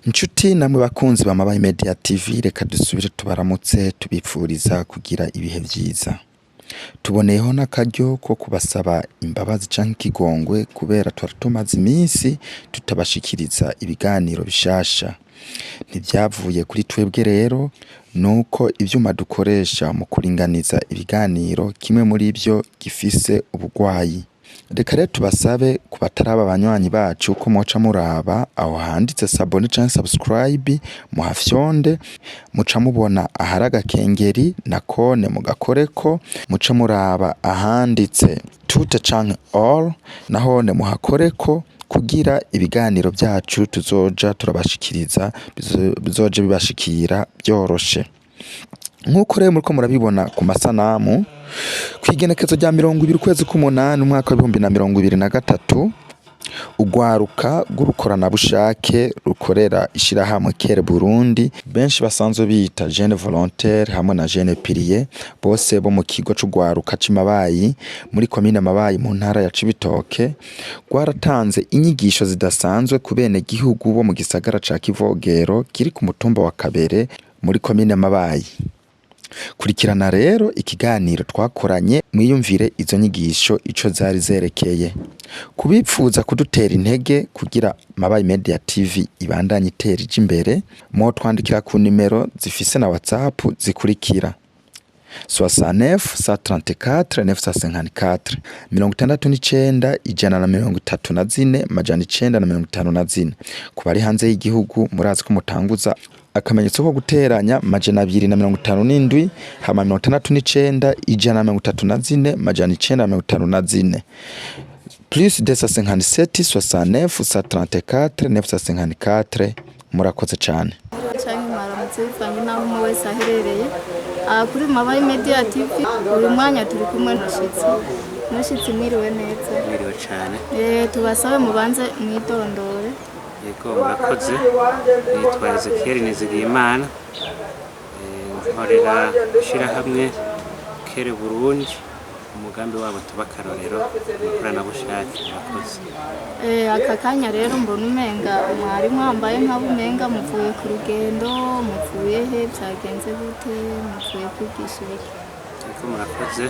Nshuti namwe bakunzi ba Mabayi Media TV, reka dusubire tubaramutse, tubipfuriza kugira ibihe vyiza. Tuboneyeho n'akaryo ko kubasaba imbabazi canke ikigongwe kubera twari tumaze iminsi tutabashikiriza ibiganiro bishasha. Ntivyavuye kuri twebwe rero, nuko ivyuma dukoresha mu kuringaniza ibiganiro kimwe muri vyo gifise ubugwayi. Reka rero tubasabe ku bataraba abanywanyi bacu ko mwoca muraba aho handitse s'abonner canke subscribe, muhafyonde, muca mubona ahari agakengeri, nakone mugakoreko, muce muraba ahanditse toutes canke all, nahone muhakoreko kugira ibiganiro vyacu tuzoja turabashikiriza bizoje bibashikira vyoroshe. Nk'uko rero muriko murabibona ku masanamu, kw'igenekezo rya 20 ukwezi k'umunani umwaka w'2023, urwaruka rw'urukoranabushake rukorera ishirahamwe Care Burundi, benshi basanzwe bita Jeune Volontaire hamwe na Jeune Pilier, bose bo mu kigo c'urwaruka c'i muri komine Mabayi mu ntara ya Cibitoke, rwaratanze inyigisho zidasanzwe ku benegihugu bo mu gisagara ca Kivogero kiri ku mutumba wa Kabere muri komine Mabayi. Kurikirana rero ikiganiro twakoranye, mwiyumvire izo nyigisho ico zari zerekeye. Kubipfuza kudutera intege kugira Mabayi Media TV ibandanye itera ija imbere, mwotwandikira ku nimero zifise na WhatsApp zikurikira: 69 134 954, 69 134 954. Ku bari hanze y'igihugu, murazi ko mutanguza akamenyetso ko guteranya 257 hama 69 134 954, plus 257 69 134 954. Murakoze cane. Canke mwaramutse, bivanye n'aho umwe wese aherereye. Aha kuri Mabayi Media TV, uyu mwanya turi kumwe n'umushyitsi. Mushyitsi, mwiriwe neza? Mwiriwe cane. Tubasabe mubanze mwidondore. Yego, murakoze. Nitwa Ezekiel Nizigiyimana. Nkorera ishirahamwe Care Burundi, umugambi wabo tuba akarorero umukoranabushake. Murakoze. Aka kanya rero mbona umenga mwari mwambaye nk'abumenga muvuye ku rugendo. Muvuye he? Byagenze gute? Muvuye kwigisha ibiki? Yego, murakoze.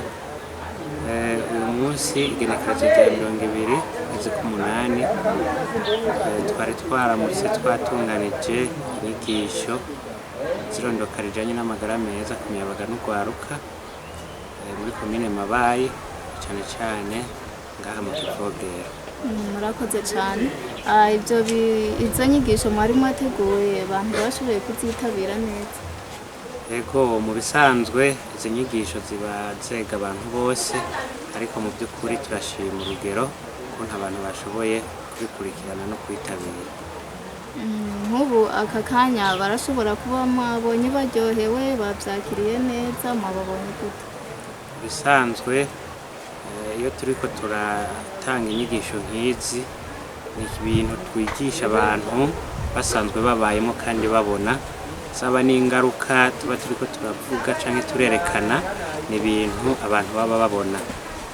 Uyu munsi igenekerezo rya 20 ukwezi k'umunani, twari twaramutse twatunganije inyigisho zirondoka rijanye n'amagara meza ku miyabaga n'urwaruka, muri komine Mabayi, cane cane ngaha mu Kivogero. Murakoze cyane. Izo nyigisho mwari mwateguye, abantu bashoboye kuzitabira neza? Ego, mu bisanzwe izi nyigisho ziba zega abantu bose, ariko mu by'ukuri turashima urugero ukuntu abantu bashoboye kubikurikirana no kwitabira. Nk'ubu aka kanya barashobora kuba mwabonye baryohewe, babyakiriye neza? Mwababonye gute? Mu bisanzwe, iyo turiko turatanga inyigisho nk'izi, ni ibintu twigisha abantu basanzwe babayemo kandi babona, zaba n'ingaruka tuba turiko turavuga canke turerekana, ni ibintu abantu baba babona.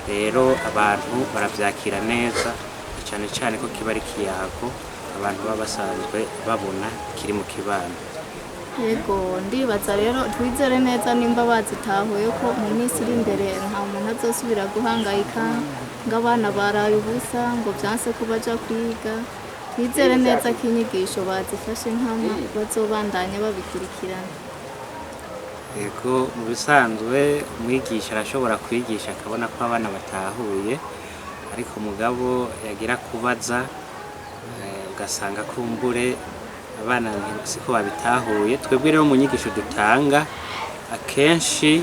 Rero abantu baravyakira neza, cane cane ko kiba ari ikiyago abantu baba basanzwe babona kiri mu kibano. Yego, ndibaza rero twizere neza nimba bazitahuye ko mu minsi iri imbere nta muntu azosubira guhangayika ngo abana baraye ubusa, ngo byanse ko baja kwiga. Twizere neza ko inyigisho bazifashe nkama, bazobandanya babikurikirana. Yego, mu bisanzwe umwigisha arashobora kwigisha akabona ko abana batahuye, ariko mugabo yagira kubaza, ugasanga kumbure abana siko babitahuye. Twebwe rero mu nyigisho dutanga akenshi,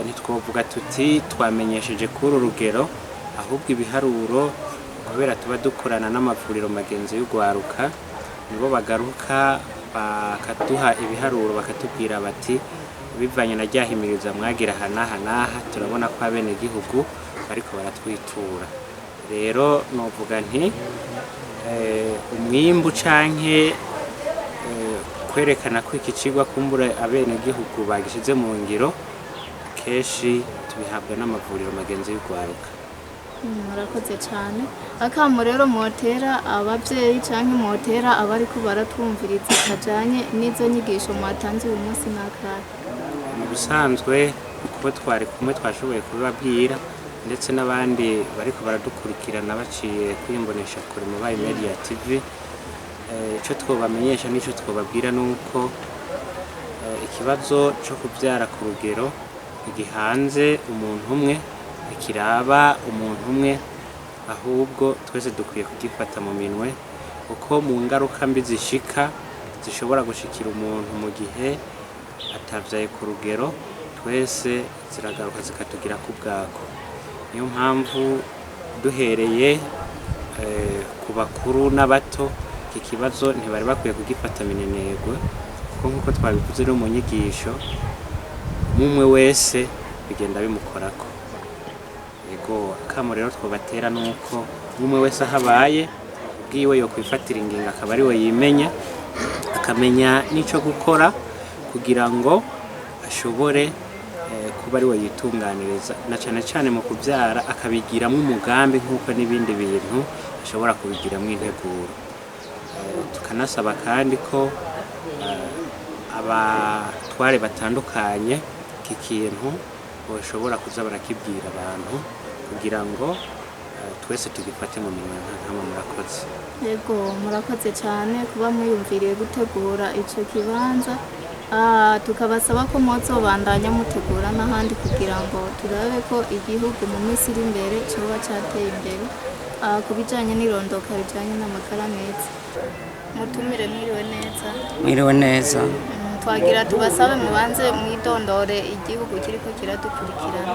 ntitwovuga tuti twamenyesheje kuri uru rugero, ahubwo ibiharuro, kubera tuba dukorana n'amavuriro magenzi y'urwaruka, nibo bagaruka bakaduha ibiharuro, bakatubwira bati: "Bivanye na rya himiriza mwagira aha n'aha n'aha, turabona ko abenegihugu bariko baratwitura." Rero novuga nti umwimbu canke kwerekana ko iki cigwa kumbura abenegihugu bagishize mu ngiro, kenshi tubihabwa n'amavuriro magenzi y'urwaruka. Murakoze cyane. Akamo rero mwotera ababyeyi cyangwa mwotera abariko baratwumviriza kajanye n'izo nyigisho mwatanze uyu munsi n'akahe? Mu bisanzwe kuko twari kumwe twashoboye kubibabwira, ndetse n'abandi bariko baradukurikirana baciye kuri Imboneshakure Mobile Media TV. Ico twobamenyesha n'ico twobabwira nuko ikibazo co kuvyara ku rugero ntigihanze umuntu umwe, ntikiraba umuntu umwe, ahubwo twese dukwiye kugifata mu minwe, kuko mu ngaruka mbi zishika zishobora gushikira umuntu mu gihe atavyaye ku rugero, twese ziragaruka zikatugira ku bwako. Niyo mpamvu duhereye ku bakuru n'abato, iki kibazo ntibari bakwiye kugifata minenegwe, kuko nk'uko twabivuze no mu nyigisho, umwe wese bigenda bimukorako. Ego, akamo rero twobatera nuko umwe wese aho abaye ubwiwe yokwifatira ingingo, akaba ariwe yimenya, akamenya n'ico gukora kugira ngo ashobore kuba ariwe yitunganiriza, na cane cane mu kuvyara akabigiramwo umugambi nk'uko n'ibindi bintu ashobora kubigiramwo integuro. Tukanasaba kandi ko abatware batandukanye iki kintu boshobora kuza barakibwira abantu kugira ngo twese tugifate mu minwe nka murakoze. Yego, murakoze cyane kuba mwiyumviriye gutegura ico kibanza. Tukabasaba ko mwozobandanya mutegura n'ahandi kugira ngo turabe ko igihugu mu minsi iri imbere coba cateye imbere ku bijanye n'irondoka rijanye n'amagara meza. Mutumire, mwiriwe neza. Mwiriwe neza. Twagira tubasabe mubanze mwidondore igihugu kiriko kiradukurikirana.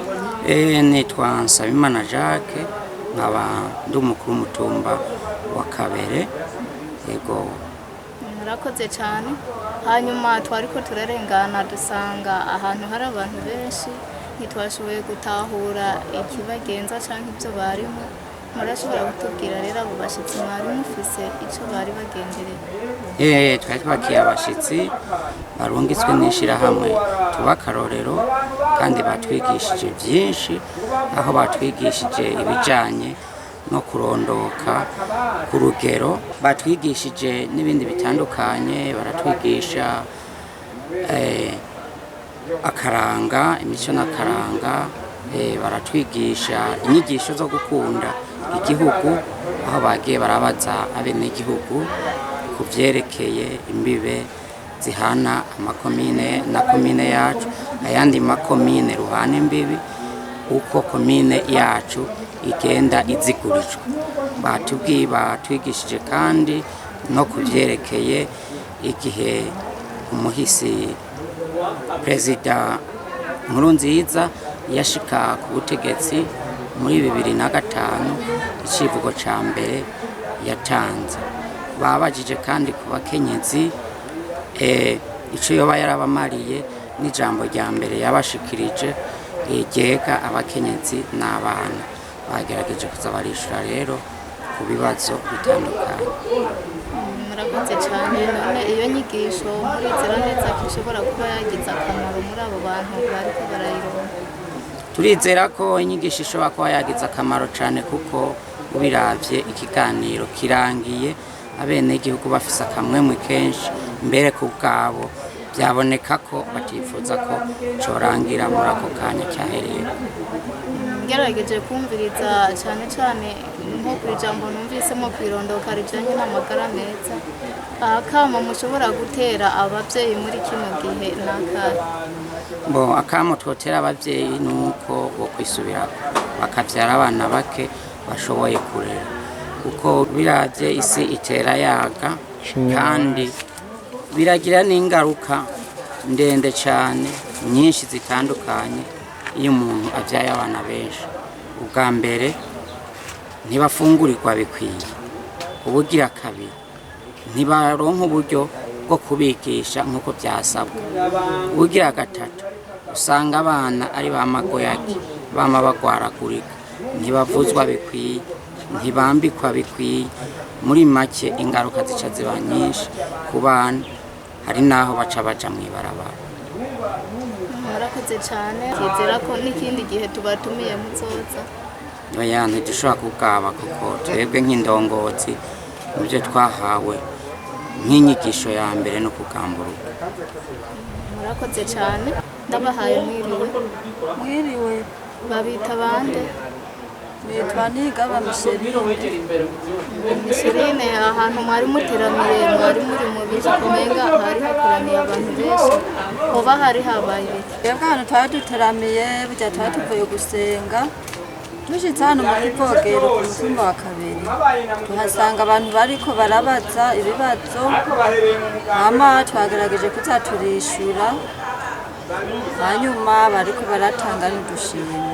Nitwa Nsabimana Jacques, nkaba ndi umukuru w'umutumba wa Kabere. Yego. Murakoze cyane. Hanyuma twariko turarengana dusanga ahantu hari abantu benshi, ntitwashoboye gutahura ikibagenza cyangwa ibyo barimo. Murashobora kutubwira rero abo bashyitsi mwari mufise icyo bari bagendereye? Twari twakiye abashitsi barungitswe n'ishirahamwe Tuba Akarorero, kandi batwigishije byinshi, aho batwigishije ibijanye no kurondoka ku rugero, batwigishije n'ibindi bitandukanye, baratwigisha akaranga, imico n'akaranga, baratwigisha inyigisho zo gukunda igihugu, aho bagiye barabaza abenegihugu ku vyerekeye imbibe zihana amakomine na komine yacu, ayandi makomine ruhana imbibi, uko komine yacu igenda izigurijwe. Batubwiye, batwigishije kandi no ku vyerekeye igihe umuhisi Perezida Nkurunziza yashika ku butegetsi muri 2005, icivugo ca mbere yatanze. Babajije kandi ku bakenyezi ico yoba yarabamariye n'ijambo rya mbere yabashikirije ryega abakenyezi n'abana. Bagerageje kuza barishura rero ku bibazo bitandukanye. Murakoze cyane. None iyo nyigisho murizera neza ko ishobora kuba yagize akamaro muri abo bantu bariko barayironka? Turizera ko inyigisho ishobora kuba yagize akamaro cyane, kuko ubiravye ikiganiro kirangiye abenegihugu bafise akamwemwe kenshi, mbere ku bwabo byaboneka ko batifuza ko corangira muri ako kanya cyahereye. Ngerageje kumviriza cyane cyane nko ku ijambo numvisemo ku irondoka rijanye n'amagara meza, akamo mushobora gutera ababyeyi muri kino gihe ni akahe? Bo akamo twotera ababyeyi ni uko bo kwisubirako bakavyara abana bake bashoboye kurera, kuko biravye isi itera yaga, kandi biragira n'ingaruka ndende cyane nyinshi zitandukanye iyo umuntu abyaye abana benshi. Ubwa mbere ntibafungurirwa bikwiye, ubugira kabiri ntibaronka uburyo bwo kubigisha nk'uko byasabwa, ubugira gatatu usanga abana ari ba magoyaki, bama bagwaragurika, ntibavuzwa bikwiye, ntibambikwa bikwiye. Muri make ingaruka zica ziba nyinshi ku bana, hari n'aho baca baja mw'ibarabara. Murakoze cyane, twizera ko n'ikindi gihe tubatumiye muzoza. Oya, ntidushobora kugaba kuko twebwe nk'indongozi mu byo twahawe nk'inyigisho ya mbere no kugamburuka. Murakoze cyane, ndabahaye mwiriwe. Mwiriwe. Babita bande? Nitwa Nigaba Micheline. Micheline, ahantu mwari muteramiye mwari muri mu biki? Kumenga hari hakoraniye abantu benshi, hoba hari habaye ibiki? Twebwe ahantu twari duteramiye, burya twari tuvuye gusenga, dushitse hano mu kivogero ku mutumba wa kabiri tuhasanga abantu bariko barabaza ibibazo, hama twagerageje kuza turishura, hanyuma bariko baratanga n'udushimwe.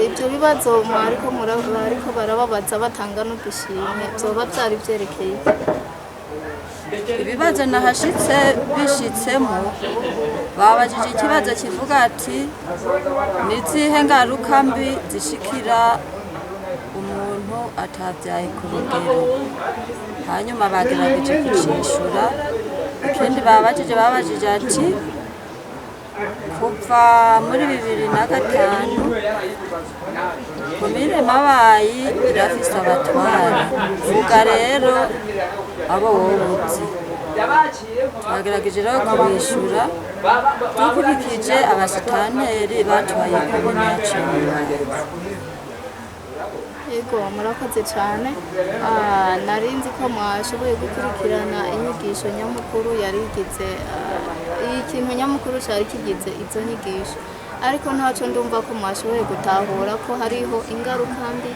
Ibyo bibazo mwariko bariko barababaza batanga n'udushimwe vyoba vyari vyerekeye iki? Ibibazo nahashitse bishitsemo, babajije ikibazo kivuga ati: ni izihe ngaruka mbi zishikira umuntu atavyaye ku rugero? Hanyuma bagerageje kucishura. Ikindi babajije ati: kuva muri 2005 komine Mabayi irafise abatware, vuga rero abo wowe uzi. Twagerageje rero kubishura dukurikije abasitanteri batwaye komine yacu ya Mabayi. Yego, murakoze cyane. Nari nzi ko mwashoboye gukurikirana inyigisho nyamukuru yari igize, ikintu nyamukuru cyari kigize izo nyigisho, ariko ntacyo ndumva ko mwashoboye gutahura ko hariho ingaruka mbi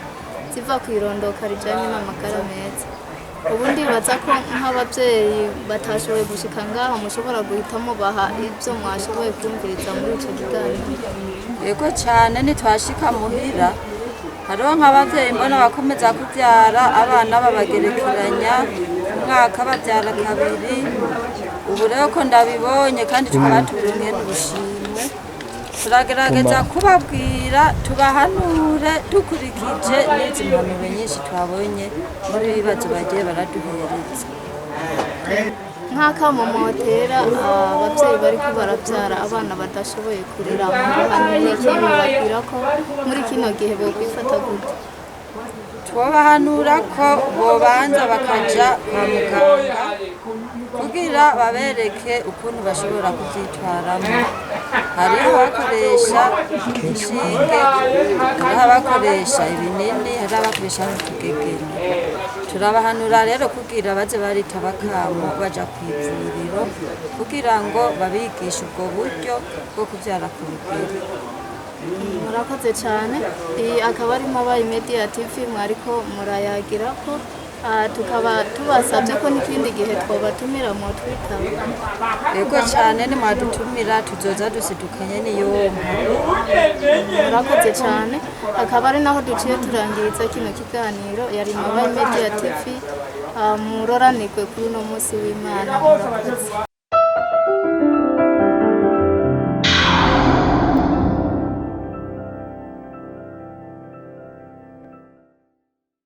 ziva ku irondoka rijyanye n'amagara meza. Ubu ndibaza ko nk'ababyeyi batashoboye gushika ngaho mushobora guhita mubaha ibyo mwashoboye kumviriza muri icyo kiganiro. Yego cyane, nitwashika muhira hariho nk'abavyeyi mbona bakomeza kuvyara abana babagerekeranya, umwaka bavyara kabiri. Ubu rero ko ndabibonye kandi tukaba tubironke n'ubushimwe, turagerageza kubabwira tubahanure dukurikije n'izi mpanuro nyinshi twabonye muri bibazo bagiye baraduhereza. Nk'akamo motera ababyeyi bariko barabyara abana badashoboye kurera, mubahanura iki? Mubabwira ko muri kino gihe bokwifata gute? Twobahanura ko bobanza bakaja kwa muganga kugira babereke ukuntu bashobora kuvyitwaramo. Hariho abakoresha inshinge, hariho abakoresha ibinini, hariho abakoresha n'utugegene. Turabahanura rero kugira baze baritaba akamo baja kw'ivuriro kugira ngo babigishe ubwo buryo bwo kuvyara ku rugero. Murakoze cyane. Iyi akaba ari Mabayi Media TV mwariko murayagira ko. Tukaba tubasabye ko n'ikindi gihe twobatumira mwotwitaba. Yego cyane, nimwadutumira tuzoza dusidukanye n'iyompa. Murakoze cyane, akaba ari naho duciye turangiriza kino kiganiro. Yari Mabayi Media TV. Muroranirwe kuri uno munsi w'Imana. Murakoze.